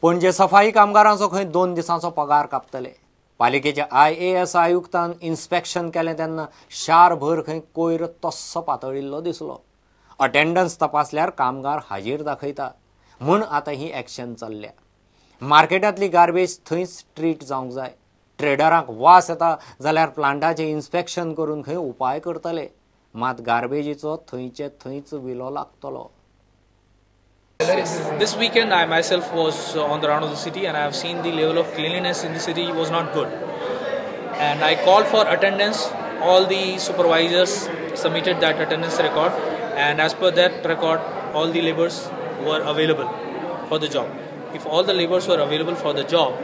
पणजे सफाई कामगारांचो खंय 2 दिसांचो पगार कापतले. पालिकेच्या IAS आयुक्तान इन्स्पेक्शन केलें तेन्ना शारभर खंय कोयर तस्सो पातळिल्लो दिसलो. अटेंडन्स तपासल्यार कामगार हाजीर दाखयता म्हूण आतां ही एक्शन चल्ल्या. मार्केटांतली गार्बेज थंयच ट्रीट जावंक जाय. ट्रेडरांक वास येता जाल्यार प्लांटाचें इन्स्पेक्शन करून खंय उपाय करतले. मात गार्बेजीचो थंयचे थंयच विलो लागतलो. This weekend I myself was on the round of the city and I have seen the level of cleanliness in the city was not good. And I called for attendance. All the supervisors submitted that attendance record, and as per that record all the laborers were available for the job. If all the laborers were available for the job,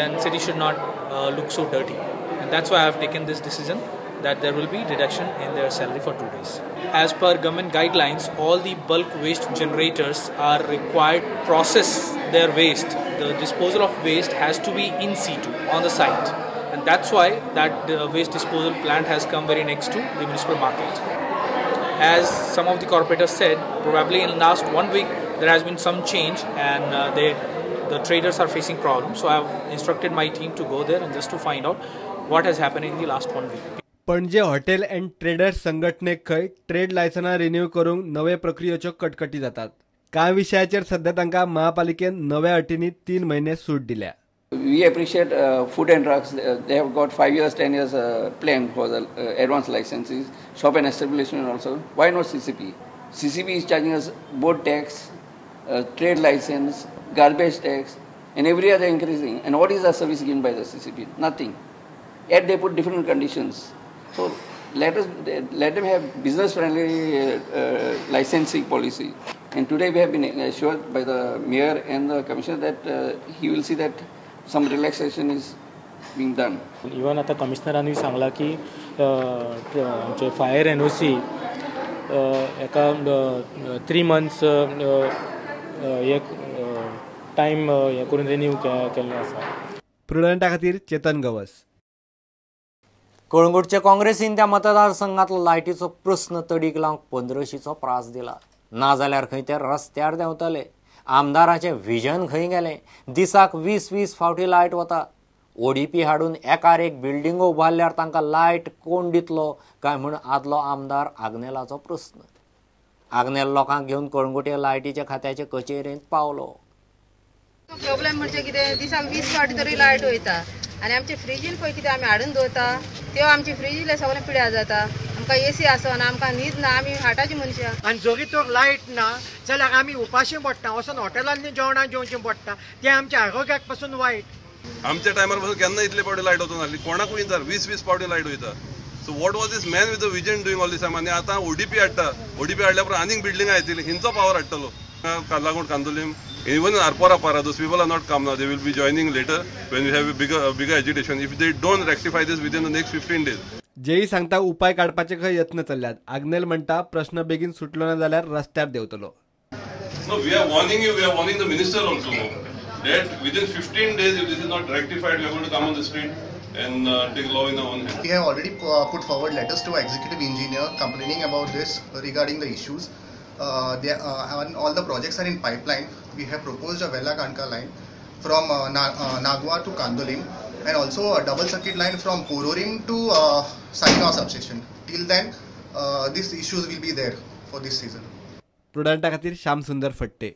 then city should not look so dirty. And that's why I have taken this decision that there will be deduction in their salary for 2 days. As per government guidelines, all the bulk waste generators are required to process their waste. The disposal of waste has to be in situ, on the site. And that's why that waste disposal plant has come very next to the municipal market. As some of the corporators said, probably in the last 1 week there has been some change and the traders are facing problems. So I have instructed my team to go there and just to find out what has happened in the last 1 week. Panaji hotel and traders संघटनेक खंय trade लायसनां renew करूंक नवे प्रक्रियेच्यो कटकटी जातात. कांय विशयाचेर सध्या तांकां महापालिकेन नव्या अटींनी 3 म्हयने सूट दिल्या. We appreciate food and drugs. They have got 5 years, 10 years plan for the advanced licenses, shop and establishment also. Why not CCP? CCP is charging us board tax, trade license, garbage tax, and every other increasing. And what is the service given by the CCP? Nothing. Yet they put different conditions. So let them have business-friendly licensing policy. And today we have been assured by the mayor and the commissioner that he will see that some relaxation is being done. Even आता कमिशनरांनी सांगला की आमचे fire NOC एका 3 months एक time हे करून renew केल्लें आसा. प्रुडंटा खातीर चेतन गवस. कळंगूटचे काँग्रेसीन त्या मतदारसंघातलो लायटीचो प्रस्न तडीक लावंक 1500चो प्रास दिला. नाजाल्यार खंय ते रस्त्यार देंवतले. आमदाराचें विजन खंय गेलें? दिसाक 20-20 फावटी लायट वता. ODP हाडून एकार एक बिल्डिंगो उबारल्यार तांकां लायट कोण दितलो काय म्हूण आदलो आमदार आग्नेलाचो प्रस्न. आग्नेल लोकांक घेवन कळंगूटे लायटीच्या खात्याचे कचेरेंत पावलो. प्रॉब्लेम म्हणजे कितें, दिसाक 20 फावटी तरी लायट वयता आनी आमचे फ्रिजीन पळय कितें आमी हाडून दवरता त्यो आमचे फ्रिजीले सगळें पिड्यार जाता. आमकां एसी आसना, आमकां न्हीद ना, आमी हाटाची मनशां. आनी जरी तर लायट ना जाल्यार आमी उपाशी पडटा, वचून हॉटेलांनी जेवणां जेवचें पडटा, तें आमच्या आरोग्याक पासून वायट. आमच्या टायमार पासून केन्ना इतले पावटी लायट वचून आसली, कोणाकूय विचार 20-20 पावटी लायट वयता. So what was this man with the vision doing all this time? आनी आतां ODP हाडटा, ODP हाडल्या उपरांत आनीक बिल्डिंगां येतली, हिंचो power हाडटलो. Calangute, Candolim, even Arpora Para, those people are not come now. They will be joining later when we have a bigger agitation. If they don't rectify this within the next 15 days. JEE सांगता उपाय काडपाचे खंय यत्न चल्ल्यात. आग्नेल म्हणटा प्रश्न बेगीन सुटलो ना जाल्यार रस्त्यार देंवतलो. No, we are warning you, we are warning the minister also that within 15 days if this is not rectified, we are going to come on the street and take law in our own hands. We have already put forward letters to executive engineer complaining about this regarding the issues. All the projects are in pipeline. We have proposed a Vela Kanka line from Nagua to Candolim and also a double circuit line from Pororim to Saina substation. Till then, these issues will be there for this season. प्रुडंटा खातीर श्याम सुंदर फट्टे.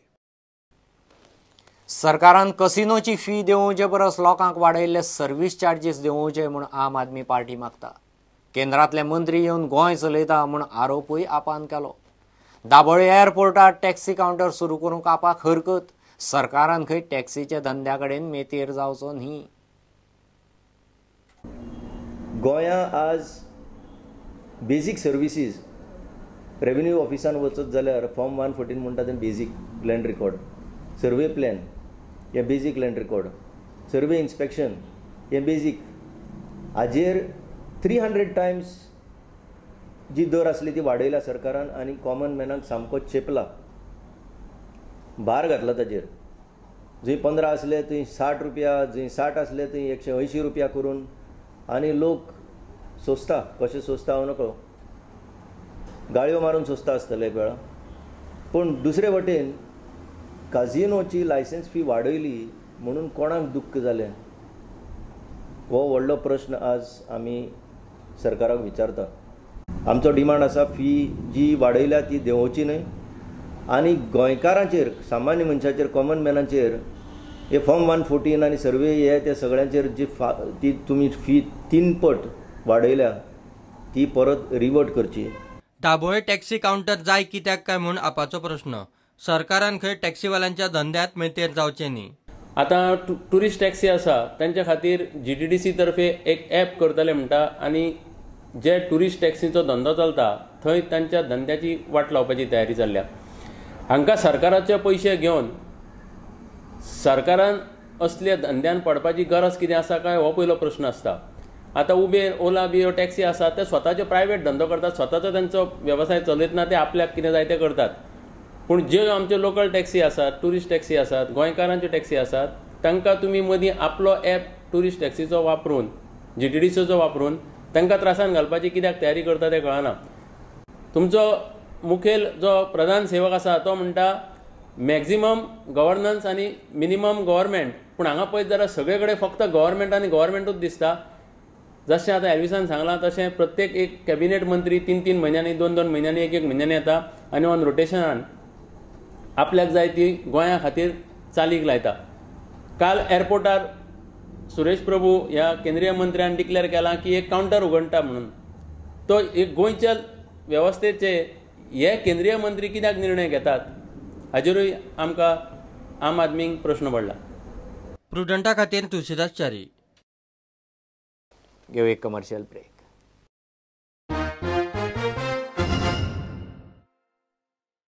सरकारान कसिनोची fee देवचे परस लोकांक वाडयल्ले service charges देवचे म्हूण आम आदमी पार्टी मागता. केंद्रांतले मंत्री येवन गोंय चलयता म्हूण आरोपूय आपान केलो. दाबोळे एअरपोर्टार टॅक्सी कावंटर सुरू करूंक आपाक हरकत. सरकारान खंय टॅक्सीच्या धंद्या कडेन मेतेर जावचो न्ही. गोंया आज बेजीक सर्विसीज रेवेन्यू ऑफिसान वचत जाल्यार फॉर्म 114 म्हणटा तें basic land record, survey plan हें basic land record, survey inspection हें बेजीक. हाजेर 300 टायम्स जी दर आसली ती वाडयल्या सरकारान आनी कॉमन मॅनाक सामको चेपला, भार घातला ताजेर. जंय 15 आसले थंय 60 रुपया, जंय 60 आसले थंय 180 रुपया करून आनी लोक सोंसता. कशें सोंसता हांव नकळो, गाळयो मारून सोंसता आसतले एक वेळा. पूण दुसरे वटेन काजिनोची लायसन्स फी वाडयली म्हणून कोणाक दुख्ख जालें हो व्हडलो प्रश्न आज आमी सरकाराक विचारता. आमचो डिमांड आसा फी जी वाडयल्या ती देंवोवची न्हय आनी गोंयकारांचेर, सामान्य मनशाचेर, कॉमन मॅनाचेर हे फॉर्म 114 आनी सर्वे हे ते सगळ्यांचेर जी ती तुमी फी 3 पट वाडयल्या ती परत रिवर्ट करची. दाबोळे टॅक्सी कावंटर जाय कित्याक काय म्हूण आपाचो प्रश्न. सरकारान खंय टॅक्सीवाल्यांच्या धंद्यांत मेतेर जावचें न्ही. आतां ट्युरिस्ट टॅक्सी आसा तांच्या खातीर GTDC तर्फे एक ॲप करतले म्हणटा आनी जे ट्युरिस्ट टॅक्सीचो धंदो चलता थंय तांच्या धंद्याची वाट लावपाची तयारी चल्ल्या. हांकां सरकाराचे पयशे घेवन सरकारान असल्या धंद्यान पडपाची गरज कितें आसा काय हो पयलो प्रश्न आसता. आतां उबेर, ओला बी ह्यो टॅक्सी आसात ते स्वताचे प्रायवेट धंदो करतात, स्वताचो तांचो वेवसाय चलयतना ते आपल्याक कितें जाय तें करतात. पूण ज्यो आमच्यो लोकल टॅक्सी आसात, ट्युरिस्ट टॅक्सी आसात, गोंयकारांच्यो टॅक्सी आसात, तांकां तुमी मदीं आपलो ॲप ट्युरिस्ट टॅक्सीचो वापरून, GTDCचो वापरून तांकां त्रासान घालपाची कित्याक तयारी करता तें कळना. तुमचो मुखेल जो प्रधान सेवक आसा तो म्हणटा मॅक्झिमम गव्हर्नन्स आनी मिनिमम गव्हर्मेंट, पूण हांगा पळयत जाल्यार सगळे कडेन फक्त गव्हर्मेंट आनी गव्हर्मेंटूच दिसता. जशें आतां एल्विसान सांगलां तशें प्रत्येक एक कॅबिनेट मंत्री 3-3 म्हयन्यांनी, 2-2 म्हयन्यांनी, 1-1 म्हयन्यांनी येता आनी ऑन रोटेशनान आपल्याक जाय ती गोंया खातीर चालीक लायता. काल एअरपोर्टार सुरेश प्रभू ह्या केंद्रीय मंत्र्यान डिक्लेअर केलां की एक कावंटर उगडटा म्हणून. तो एक गोंयच्या वेवस्थेचे हे केंद्रीय मंत्री कित्याक निर्णय घेतात हाजेरूय आमकां आम आदमींक प्रश्न पडला. प्रुडंटा खातीर तुळशीदास च्यारी. घेऊ एक कमर्शियल ब्रेक.